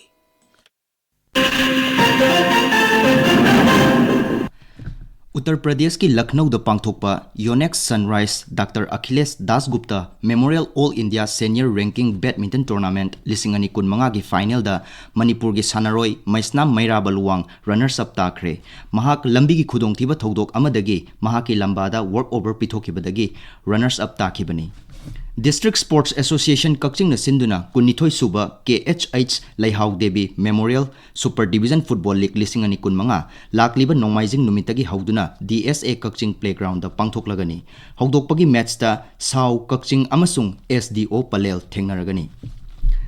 ꯎꯠꯇꯔ ꯄ꯭ꯔꯗꯦꯁꯀꯤ ꯂꯈꯅꯧꯗ ꯄꯥꯡꯊꯣꯛꯄ Yonex Sunrise Doctor Akhilesh Dasgupta Memorial All India Senior Ranking Badminton Tournament ꯂꯤꯁꯤꯡ ꯑꯅꯤ ꯀꯨꯟꯃꯉꯥꯒꯤ ꯐꯥꯏꯅꯦꯜꯗ ꯃꯅꯤꯄꯨꯔꯒꯤ ꯁꯥꯟꯅꯔꯣꯏ ꯃꯩꯁꯅꯥꯝ ꯃꯩꯔꯥꯕ ꯂꯨꯋꯥꯡ runners up ꯇꯥꯈ꯭ꯔꯦ꯫ ꯃꯍꯥꯛ ꯂꯝꯕꯤꯒꯤ ꯈꯨꯗꯣꯡꯊꯤꯕ ꯊꯧꯗꯣꯛ ꯑꯃꯗꯒꯤ ꯃꯍꯥꯛꯀꯤ ꯂꯝꯕꯥꯗ work over ꯄꯤꯊꯣꯛꯈꯤꯕꯗꯒꯤ runners up ꯇꯥꯈꯤꯕꯅꯤ꯫ District Sports Association ꯀꯛꯆꯤꯡꯅ ꯁꯤꯟꯗꯨꯅ ꯀꯨꯟꯅꯤꯊꯣꯏ ꯁꯨꯕ K H H ꯂꯩꯍꯥꯎ Devi Memorial Super Division Football League ꯂꯤꯁꯤꯡ ꯑꯅꯤ ꯀꯨꯟꯃꯉꯥ ꯂꯥꯛꯂꯤꯕ ꯅꯣꯡꯃꯥꯏꯖꯤꯡ ꯅꯨꯃꯤꯠꯇꯒꯤ ꯍꯧꯗꯨꯅ D S A ꯀꯛꯆꯤꯡ playgroundꯗ ꯄꯥꯡꯊꯣꯛꯂꯒꯅꯤ꯫ ꯍꯧꯗꯣꯛꯄꯒꯤ matchꯇ ꯁꯥꯎ ꯀꯛꯆꯤꯡ ꯑꯃꯁꯨꯡ S D O Pallel ꯊꯦꯡꯅꯔꯒꯅꯤ꯫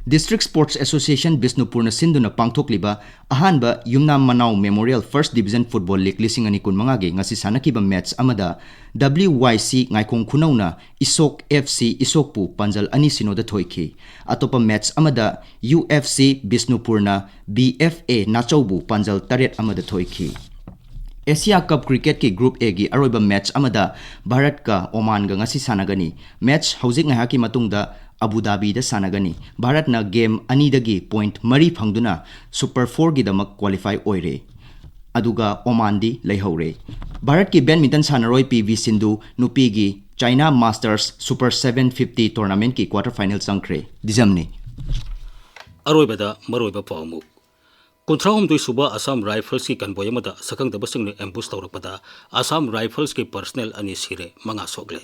District Sports Association ꯕꯤꯁꯅꯨꯄꯨꯔꯅ ꯁꯤꯟꯗꯨꯅ ꯄꯥꯡꯊꯣꯛꯂꯤꯕ ꯑꯍꯥꯟꯕ ꯌꯨꯝꯅꯥꯝ ꯃꯅꯥꯎ Memorial First Division Football League ꯂꯤꯁꯤꯡ ꯑꯅꯤ ꯀꯨꯟꯃꯉꯥꯒꯤ ꯉꯁꯤ ꯁꯥꯟꯅꯈꯤꯕ match ꯑꯃꯗ W Y C ꯉꯥꯏꯈꯣꯡ ꯈꯨꯅꯧꯅ ꯏꯁꯣꯛ F C ꯏꯁꯣꯛꯄꯨ ꯄꯥꯟꯖꯜ ꯑꯅꯤ ꯁꯤꯅꯣꯗ ꯊꯣꯏꯈꯤ꯫ ꯑꯇꯣꯞꯄ match ꯑꯃꯗ U F C ꯕꯤꯁꯅꯨꯄꯨꯔꯅ B F A ꯅꯥꯆꯧꯕꯨ ꯄꯥꯟꯖꯜ ꯇꯔꯦꯠ ꯑꯃꯗ ꯊꯣꯏꯈꯤ꯫ Asia Cup Cricketꯀꯤ Group Aꯒꯤ ꯑꯔꯣꯏꯕ match ꯑꯃꯗ ꯚꯥꯔꯠꯀ ꯑꯣꯃꯥꯟꯒ ꯉꯁꯤ ꯁꯥꯟꯅꯒꯅꯤ꯫ Match ꯍꯧꯖꯤꯛ ꯉꯥꯏꯍꯥꯛꯀꯤ ꯃꯇꯨꯡꯗ ꯑꯕꯨ ꯙꯥꯕꯤꯗ ꯁꯥꯟꯅꯒꯅꯤ꯫ ꯚꯥꯔꯠꯅ game ꯑꯅꯤꯗꯒꯤ point ꯃꯔꯤ ꯐꯪꯗꯨꯅ Super Fourꯒꯤꯗꯃꯛ qualify ꯑꯣꯏꯔꯦ꯫ ꯑꯗꯨꯒ ꯑꯣꯃꯥꯟꯗꯤ ꯂꯩꯍꯧꯔꯦ꯫ ꯚꯥꯔꯠꯀꯤ ꯕꯦꯗꯃꯤꯟꯇꯟ ꯁꯥꯟꯅꯔꯣꯏ ꯄꯤ ꯚꯤ ꯁꯤꯟꯙꯨ ꯅꯨꯄꯤꯒꯤ China masters super seven fifty ꯇꯣꯔꯅꯥꯃꯦꯟꯠꯀꯤ ꯀ꯭ꯋꯥꯔꯇꯔ ꯐꯥꯏꯅꯦꯜ ꯆꯪꯈ꯭ꯔꯦ꯫ ꯗꯤꯖꯝꯅꯤ꯫ ꯑꯔꯣꯏꯕꯗ ꯃꯔꯨꯑꯣꯏꯕ ꯄꯥꯎ ꯑꯃꯨꯛ꯫ ꯀꯨꯟꯊ꯭ꯔꯥ ꯍꯨꯝꯗꯣꯏ ꯁꯨꯕ ꯑꯁꯥꯝ ꯔꯥꯏꯐꯜꯁꯀꯤ ꯀꯟꯚꯣꯏ ꯑꯃꯗ ꯁꯛꯈꯪꯗꯕꯁꯤꯡꯅ ꯑꯦꯝꯕꯨꯁ ꯇꯧꯔꯛꯄꯗ ꯑꯁꯥꯝ ꯔꯥꯏꯐꯜꯁꯀꯤ ꯄꯔꯁꯅꯦꯜ ꯑꯅꯤ ꯁꯤꯔꯦ, ꯃꯉꯥ ꯁꯣꯛꯂꯦ꯫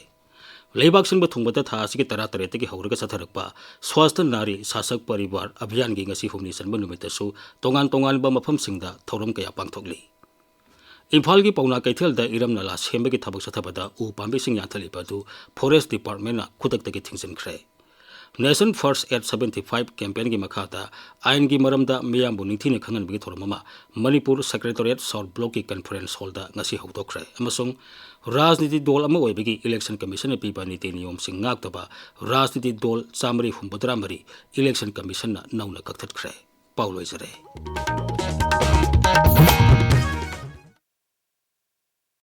ꯂꯩꯕꯥꯛ ꯁꯤꯟꯕ ꯊꯨꯡꯕꯗ ꯊꯥ ꯑꯁꯤꯒꯤ ꯇꯔꯥꯇꯔꯦꯠꯇꯒꯤ ꯍꯧꯔꯒ ꯆꯠꯊꯔꯛꯄ ꯁ꯭ꯋꯥꯁꯊ ꯅꯥꯔꯤ ꯁꯥꯁꯛ ꯄꯔꯤꯕꯥꯔ ꯑꯚꯤꯌꯥꯟꯒꯤ ꯉꯁꯤ ꯍꯨꯝꯅꯤ ꯆꯟꯕ ꯅꯨꯃꯤꯠꯇꯁꯨ ꯇꯣꯉꯥꯟ ꯇꯣꯉꯥꯟꯕ ꯃꯐꯝꯁꯤꯡꯗ ꯊꯧꯔꯝ ꯀꯌꯥ ꯄꯥꯡꯊꯣꯛꯂꯤ꯫ ꯏꯝꯐꯥꯜꯒꯤ ꯄꯥꯎꯅꯥ ꯀꯩꯊꯦꯜꯗ ꯏꯔꯝ ꯅꯂꯥ ꯁꯦꯝꯕꯒꯤ ꯊꯕꯛ ꯆꯠꯊꯕꯗ ꯎ ꯄꯥꯝꯕꯤꯁꯤꯡ ꯌꯥꯟꯊꯠꯂꯤꯕ ꯑꯗꯨ ꯐꯣꯔꯦꯁ ꯗꯤꯄꯥꯔꯠꯃꯦꯟꯅ ꯈꯨꯗꯛꯇꯒꯤ ꯊꯤꯡꯖꯤꯟꯈ꯭ꯔꯦ꯫ Nation First at seventy five ꯀꯦꯝꯄꯦꯟꯒꯤ ꯃꯈꯥꯗ ꯑꯥꯏꯟꯒꯤ ꯃꯔꯝꯗ ꯃꯤꯌꯥꯝꯕꯨ ꯅꯤꯡꯊꯤꯅ ꯈꯪꯍꯟꯕꯒꯤ ꯊꯧꯔꯝ ꯑꯃ ꯃꯅꯤꯄꯨꯔ ꯁꯦꯀ꯭ꯔꯦꯇꯔꯤꯌꯦꯠ ꯁꯥꯎꯠ ꯕ꯭ꯂꯣꯛꯀꯤ ꯀꯟꯐꯔꯦꯟꯁ ꯍꯣꯜꯗ ꯉꯁꯤ ꯍꯧꯗꯣꯛꯈ꯭ꯔꯦ ꯑꯃꯁꯨꯡ ꯔꯥꯖꯅꯤꯇꯤ ꯗꯣꯜ ꯑꯃ ꯑꯣꯏꯕꯒꯤ ꯏꯂꯦꯛꯁꯟ ꯀꯃꯤꯁꯟꯅ ꯄꯤꯕ ꯅꯤꯇꯤ ꯅꯤꯌꯣꯝꯁꯤꯡ ꯉꯥꯛꯇꯕ ꯔꯥꯖꯅꯤꯇꯤ ꯗꯣꯜ ꯆꯥꯃꯔꯤ ꯍꯨꯝꯐꯨꯇꯔꯥ ꯃꯔꯤ ꯏꯂꯦꯛꯁꯟ ꯀꯃꯤꯁꯟꯅ ꯅꯧꯅ ꯀꯛꯊꯠꯈ꯭ꯔꯦ꯫ ꯄꯥꯎ ꯂꯣꯏꯖꯔꯦ꯫